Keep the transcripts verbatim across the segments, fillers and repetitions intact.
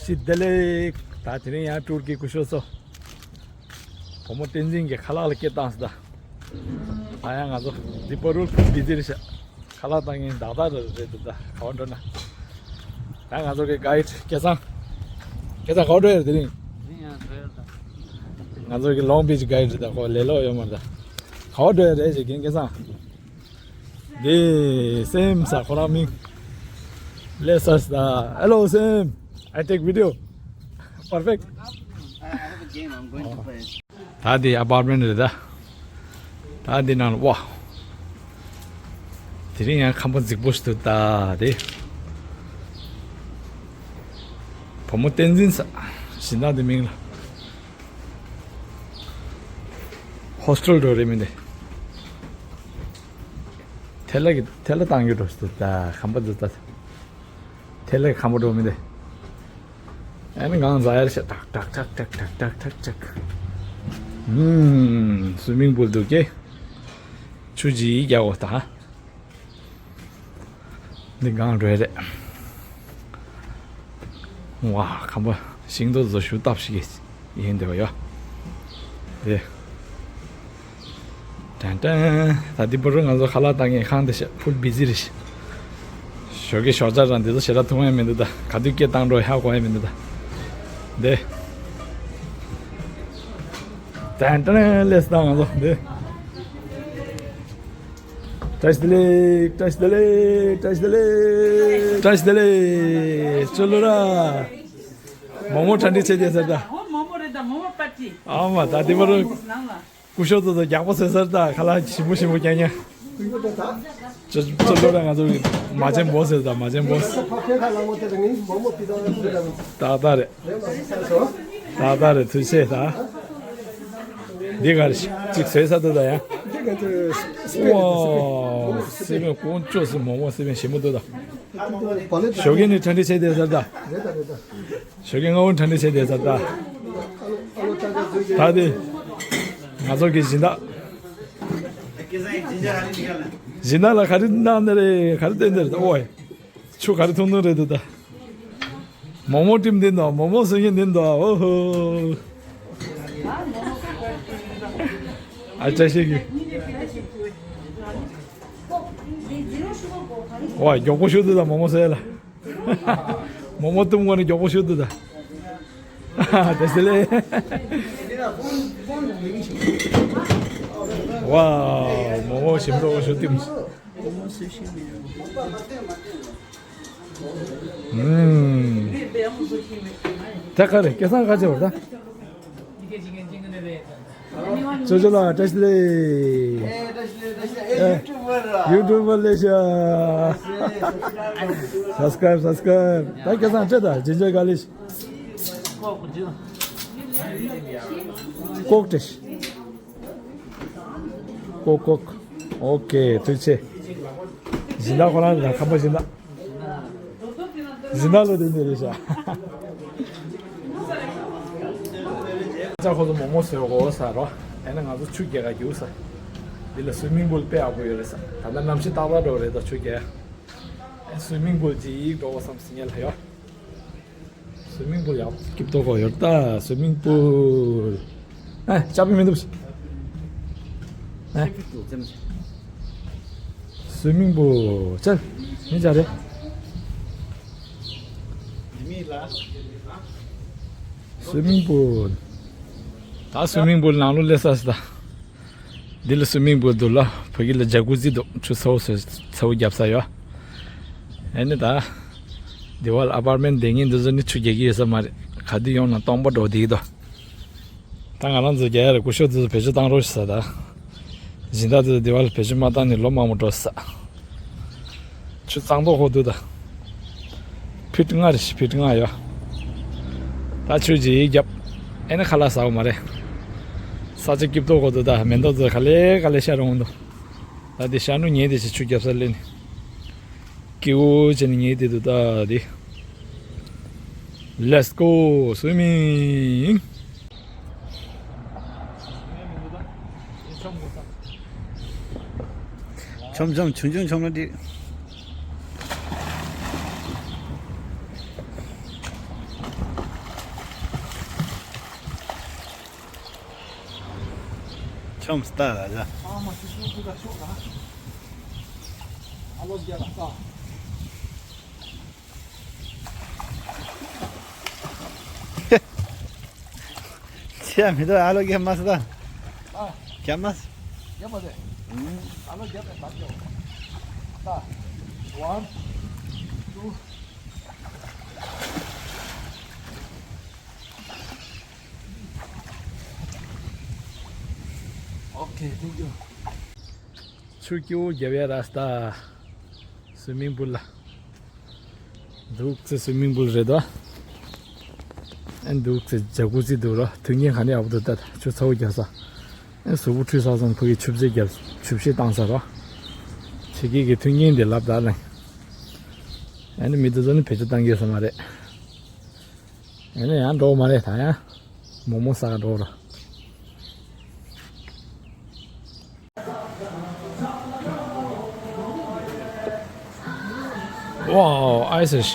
ཅི་བདེ་ལེགས། ད་དེ་རིང་ཡང་ཊུར་གྱི་སྐུ་ཞབས་ཚོ། བུ་མོ་བསྟན་འཛིན་གྱིས་ཁ་ལག་ལ་སྐད་བཏང་སོང་ད། ད་ཡང་ང་ཚོ་འདི་པ་རུལ་བི་ཛི་རེད་ཤག་ཁ་ལག་བཏང་མཁན་བདག་བདག་རེད་འདུག་ད་ག་པར་འགྲོ་ན། ད་ང་ཚོ་གི་གྷའིཌ་སྐལ་བཟང་། སྐལ་བཟང་ག་པར་འགྲོ་ཡ་རེད་དེ་རིང་། ང་ཚོ་གི་ལོང་བིཆ་གྷའིཌ་རེད་ད། ཁོ་ལས་སླ་པོ་ཡོད་མ་རེད་ད། ག་པར་འགྲོ་ཡ་རེད་ཟེར་མཁན་སྐལ་བཟང་། འདི་སེམ་ས་ཁོ་རང་མིང་། Let's us the hello Sam. I take video. Perfect. I have a game I'm going to play. ད་འདི་ཨ་པར་མེན་ཊི་རེད་ད། ད་འདི་ནང་ལ་ཝ། དེ་རིང་ཡང་ཁང་པ་རྫིག་པོ་ཞིག་འདུག་ད་དེ། བུ་མོ་བསྟན་འཛིན་ས། སྦྱིན་བདག་འདི་མིང་ལ། ཧོ་སི་ཊེལ་འགྲོ་རེད་མི་འདི། ཐལ་ལ་གི་ཐལ་ལ་བཏང་རྒྱུ་འགྲོ་ཞིག་འདུག་ད་ཁང་པ་འདི་ད། ཐལ་ལ་གི་ཁང་པ་འགྲོ་མི་འདི། ཨ་ནི་གང་ཟ་ཡར་ཤ་ཏག་ཏག་ཏག་ཏག་ཏག་ཏག་ཏག་ཏག་ཨུམ། སུའི་མིང་པུལ་འདུག་གེ། ཆུ་ཇི་རྒྱག་འོ་ད། འདི་གང་རེད་རེད། ཝ་ཁམ་པ་ཤིང་ཏོག་བཟོ་ཞུ་སྟབས་ཤིག་ཡིན་འདོད་ཡ། དེ། ཏན་ཏན། ད་འདི་བར་ང་ཚོ་ཁ་ལག་བཏང་མཁན་ཁང་དེ་ཤ་ཕུལ་བི་ཛི་རེད་ཤག་ཞོགས་ཀས་ཞོགས་ཇ་རང་འདི་ཚོ་ཞེ་དྲག་འཐུང་ཡ་མི་འདུག་ད། ག་དུས་སྐད་བཏང་འགྲོ་ཧ་གོ་ཡ་མི་འདུག་ད། འདི། ཏན་ཏན་ལེས་ད་ང་ཚོ་འདི། བཀྲ་ཤིས་བདེ་ལེགས། བཀྲ་ཤིས་བདེ་ལེགས། བཀྲ་ཤིས་བདེ་ལེགས། བཀྲ་ཤིས་བདེ་ལེགས། ཅོ་ལོ་ར། མོག་མོག་གྲ་སྒྲིག་བྱས་བསྡད་ཟེར་ད། ཨོ་མོག་མོག་རེད་ད། མོག་མོག་པར་ཊི། ཨ་མ་ད་འདི་བར་ནང་ལ། སྐུ་ཞབས་ཚོ་དང་རྒྱགས་པ་བཟོས་ཚར་ད། ཁ་ལག་ཞིམ་པོ་ཞིམ་པོ་རྐྱང་རྐྱང་། ཅོ་ཅོ་ལོ་ར་ང་ཚོ་མ་བྱན་བོ་ཟེར་ད། མ་བྱན་བོ། ཏག་ཏག་རེད། ཏག་ཏག་རེད། ཐུགས་རྗེ་ཆེ་ད། འདི་ག་རེ་གཅིག་བཟོས་ཚར་འདུག་ད་ཡ། ཝའོ། སི་པན་དཀོན་མཆོག་སི་མོག་མོག་སི་པན་ཞིམ་པོ་འདུག་ད། ཞོགས་ཀས་ནས་གྲ་སྒྲིག་བྱས་བསྡད་ཚར་ད། ཞོགས་ཀས་སྔ་པོ་གྲ་སྒྲིག་བྱས་བསྡད་ཚར་ད། ད་དེ་ང་ཚོ་གི་སྦྱིན་བདག་སྦྱིན་བདག་ལ་ག་རེ་གནང་ནི་རེད། ག་རེ་སྟོན་ནི་རེད། ཨོའི། ཆུ་ག་རེ་འཐུང་འཐུང་རེད་འདུག་ད། མོག་མོག་སྟིམ་འདི་འདུག་མོག་མོག་བཟོ་མཁན་འདི་འདུག་ཨོ་ཧོ། ཨ་ཅག་ཤེས་ཀྱི། ཝ་མགྱོགས་པོ་ཞུ་འདུག་ད་མོག་མོག་བཟོ་ཡ་ལ། མོག་མོག་སྟིམ་དགོས་ན་མགྱོགས་པོ་ཞུ་འདུག་ད། དེ་སི་ལེ། ཝའོ། མོག་མོག་ཞིམ་པོ་ཞུ་སྟིམ། ཨུམ། ད་ག་རེ་སྐལ་བཟང་ཁ་ཆེ་བ་ད། ཅོ་ཅོ་ལགས་བཀྲ་ཤིས་བདེ་ལེགས། ཨེ། ཡུ་ཊུབ་པར་ལས་ཤག་སབ་སི་ཀ་རེབ་སབ་སི་ཀ་རེབ། ད་སྐལ་བཟང་ཅི་ད་ཇི་འཇའ་ག་ལེ་ཤག་ཀོག་ཏེ། ཀོག་ཀོག་ཨོ་ཀེ། ཐུགས་རྗེ་ཆེ། སྦྱིན་བདག་ཁོ་རང་རེད་ད། ཁམས་པ་སྦྱིན་བདག་སྦྱིན་བདག་ལོ་དེ་འདི་རེད་ཤག་ཅག་ཁོ་ཚོ་མོག་མོག་བཟོས་གོ་ས་རོ། ཨེ་ན་ང་ཚོ་ཆུ་རྒྱག་ག་རྒྱུག་ས། འདི་ལ་སུའི་མིང་པུལ་དཔེ་ཡག་པོ་ཡོད་རེད་ས། ད་ལྟ་གནམ་གཤིས་ཏག་ཏག་འགྲོ་རེད་ད་ཆུ་རྒྱག་ཡ། ཨེ་སུའི་མིང་པུལ་ཅིག་འགྲོ་བསམ་སི་ཉལ་ཡོད། སུའི་མིང་པུལ་ཡག་སྐྱིད་ཏོག་གོ་ཡོད་ད། སུའི་མིང་པུལ། ཨ་ཅག་པི་མི་འདུག་ཨ་སུའི་མིང་པུལ་ཅག་མི་ཅག་རེད། སུའི་མིང་པུལ། ད་སུའི་མིང་པུལ་ནང་ལོ་སླེབས་ས་སི་ད། འདི་ལ་སུའི་མིང་པུལ་འདུག་ལ། ཕ་གི་ལ་ཇ་ཀུ་ཟི་འདུག་ཆུ་ཚ་བོ་ཚ་བོ་རྒྱབ་ས་ཡོད། ཨེ་ནི་ད། དེ་བ་ལ་ཨ་པར་མེན་ཊི་བསྡད་མཁན་འདི་ཚོ་ནི་ཆུ་རྒྱག་གི་ཡོད་ས་མ་རེད། ག་དུས་ཡོང་ན་སྟོང་པ་འགྲོ་བསྡད་ཀྱི་འདུག་ད་ང་རང་ཚོ་རྒྱག་ཡ་རེད། སྐུ་ཞབས་ཚོ་བེད་སྤྱོད་བཏང་རོགས་ཞེས་ཟེར་ད། སྦྱིན་བདག་ཚོས་དེ་བ་ལ་བེད་སྤྱོད་མ་བཏང་ནས་ལོ་མང་པོ་འགྲོ་ས། ཆུ་གཙང་ཏོག་ཁོ་འདུག་ད། ཕིཊ་ལྔ་རེད། ཕིཊ་ལྔ་ཡོད། ད་ཆུ་ཅིག་རྒྱབ། ཨེ་ནི་ཁ་ལག་ཟ་བ་མ་རེད། ས་ཆ་སྐྱིད་ཏོག་ཁོ་འདུག་ད་མེ་ཏོག་ཚོ་ག་ལེ་ག་ལེ་ཤར་འོང་འདུག་ད་དེ་ཤར་ནུ་ཉལ་དེ་ཞིག་ཆུ་རྒྱབ་ས་སླེབས་ནས། སྐྱིད་པོ་བྱས་ནས་ཉལ་དེ་འདུག་ད་དེ། Let's go swimming. ཆོམ་ཆོམ་ཆུང་ཆུང་ཆོམ་ན་འགྲིག་ཁམས་ལྟ་ལ་ལ། ཨ་མ་ཤི་ཤི་ཤི་ད་ཤོག་ད། ཨ་ལོ་རྒྱ་ལ་ལྟ། ཁྱེད་མི་འདུག་ཨ་ལོ་རྒྱ་མ་སི་ད། ཨ། རྒྱ་མ་སི། རྒྱ་མ་སི། ཨ་ལོ་རྒྱ་མ་སི་ད་ཤོག་ད། One, two. Okay, thank you. ཆུ་སྐྱིད་པོ་རྒྱབ་ཡ་ར་སྟ། སུའི་མིང་པུལ་ལ། འདུག་ཚེ་སུའི་མིང་པུལ་རེད་དོ། ཨན་འདུག་ཚེ་ཇ་ཀུ་ཟི་འདུག་རོ། དུས་ངན་ག་ནས་ཡག་པོ་འདུག་ད་ཆུ་ཚ་པོ་རྒྱབ་ས། ཨན་གཟུགས་པོ་འཁྲུད་ས་སོང་ཕ་གི་ཆུ་བཟེད་རྒྱབ་ཆུ་བཤལ་བཏང་ས་རོ། ཆེ་གེ་གི་དུས་ངན་འདི་ལབ་ད་ལེང་། ཨན་མི་དེ་ཚོ་ནི་བེད་སྤྱོད་བཏང་གི་ཡོད་ས་མ་རེད། ཨེ་ནས་ཡང་འགྲོ་མ་རེད་ད་ཡང་། མོག་མོག་ཟ་ག་འགྲོ་ར། Wow, ice is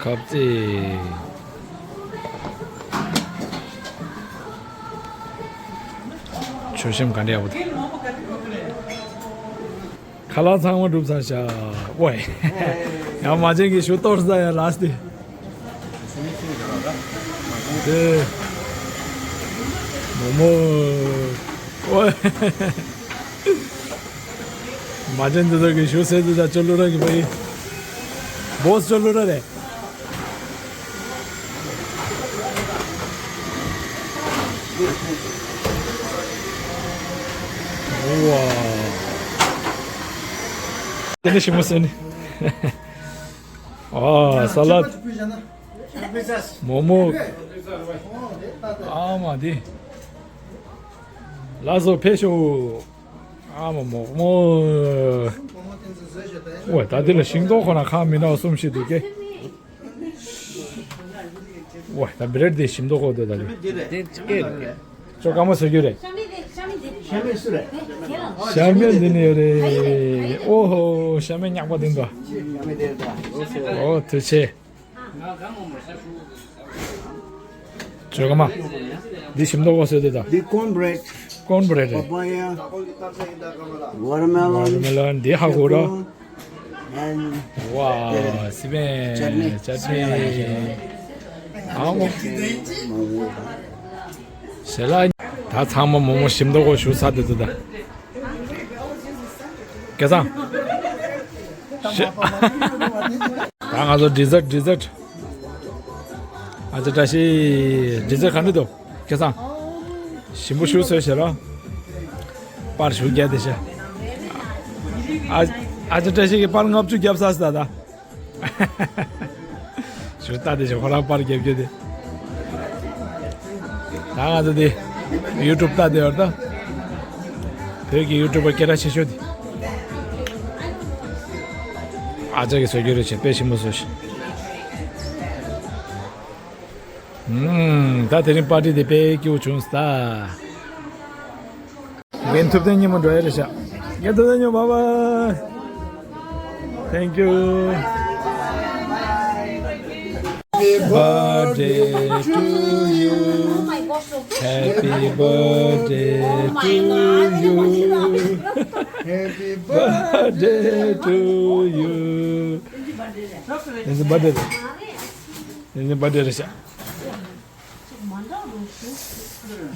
ཁབ་ཙེ། ཆོས་ཞིམ་ག་འདྲ་ཡག་པོ་འདུག་ཁ་ལག་ཚང་མ་གྲུབ་ཚར་ཤག་ཝེ། ཡང་མ་ཅན་གྱི་ཞུ་གཏོར་ས་ཡ་ལ་སྟེ། དེ། མོ་མོ། ཝེ། མ་ཅན་འདི་ཚོ་གི་ཞུ་སེ་འདི་ཚོ་ཅོ་ལུ་ར་གི་བ་ཡི། བོ་སི་ཅོ་ལུ་ར་རེད། ཝ། དེ་ནི་ཞིམ་པོ་ཟེར་ནི། ཨ། ས་ལད། མོག་མོག་ཨ་མ་དེ། ལགས་སོ་ཕེབས་ཤོག་ཨ་མ་མོག་མོག་ཝ། ད་དེ་ལ་ཤིང་ཏོག་ཁོ་ན་ཁ་མི་འདྲ་བ་གསུམ་ཞིག་འདུག་གས། ཝ། ད་བྷི་རེཌ་དེ་ཞིམ་མདོག་ཁོག་དེ་ད་རེད། དེ་ཅི་སྐད་རེད། ཅོ་ཀ་མ་བཟོ་རྒྱུ་རེད། ཤ་མེད་སུ་རེད། ཤ་མེད་འདི་ནས་ཡོད་རེད། ཨོ་ཧོ། ཤ་མེད་ཉག་པ་འདི་འདུག་ཨོ་ཐུགས་རྗེ་ཆེ། ཅོ་ཀ་མ། འདི་ཞིམ་མདོག་ཁོག་བཟོས་དེ་ད། འདི་ཀོན་བྷི་རེཌ། ཀོན་བྷི་རེཌ་རེད། པ་པ་ཡ། ཝ་ཊར་མེ་ལོན། ཝ་ཊར་མེ་ལོན་འདི་ཧ་གོ་རོ། ཨེན། ཝའོ། སི་པན། ཅ་ཊི་ནི། ཅ་ཊི་ནི། ཨ་མོ། ཞལ་ལག་ད་ཚང་མ་མོག་མོག་ཞིམ་མདོག་ཁོག་ཞུ་ཚར་དུས་ད། སྐལ་བཟང་། ཞེ། ད་ང་ཚོ་ཌི་ཟར་ཊི་ཌི་ཟར་ཊི། ཨ་ཅག་བཀྲ་ཤིས་ཌི་ཟར་ཊི་ག་འདྲ་འདུག་སྐལ་བཟང་། ཞིམ་པོ་ཞུ་ཟེར་ཞེ་རོ། པར་ཞུ་རྒྱག་དེ་ཤ། ཨ། ཨ་ཅག་བཀྲ་ཤིས་ཀྱིས་པར་ལྔ་བཅུ་བརྒྱབ་ས་སི་ད་ད། ཞུ་ལྟ་དེ་ཤ་ཁོ་རང་པར་རྒྱབ་རྒྱུ་དེ། ད་ང་ཚོ་དེ་ཡུ་ཊུབ་ལྟ་དེ་བར་ད། བོད་ཀྱི་ཡུ་ཊུབ་པར་སྐད་གྲགས་ཆེ་ཤོས་དེ། ཨ་ཅག་གིས་བཟོ་རྒྱུ་རེད་ཆེ་དཔེ་ཞིམ་པོ་བཟོ་ཤིག་ཨུམ། ད་དེ་རིང་པར་ཊི་དེ་དཔེ་སྐྱིད་པོ་བྱུང་སོང་ད། རྒན་ཐུབ་བསྟན་ཉིན་མོ་འགྲོ་ཡ་རེད་ཤག་རྒན་ཐུབ་བསྟན་ཉིན་མོ། Bye bye. Thank you. Happy birthday to you. Happy birthday to you. Happy birthday to you. It's a birthday. It's a birthday.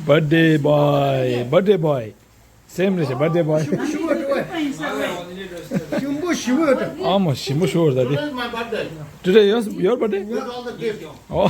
Birthday boy, birthday boy. Same རེད་ཤག birthday boy. ཞིམ་པོ་ཞིམ་པོ་ཞིམ་པོ་ཞིམ་པོ་ཨ་མ་ཞིམ་པོ་ཞིམ་པོ་རེད་ད་དེ། Today is my birthday. Today your, your birthday? With all the gift. Oh.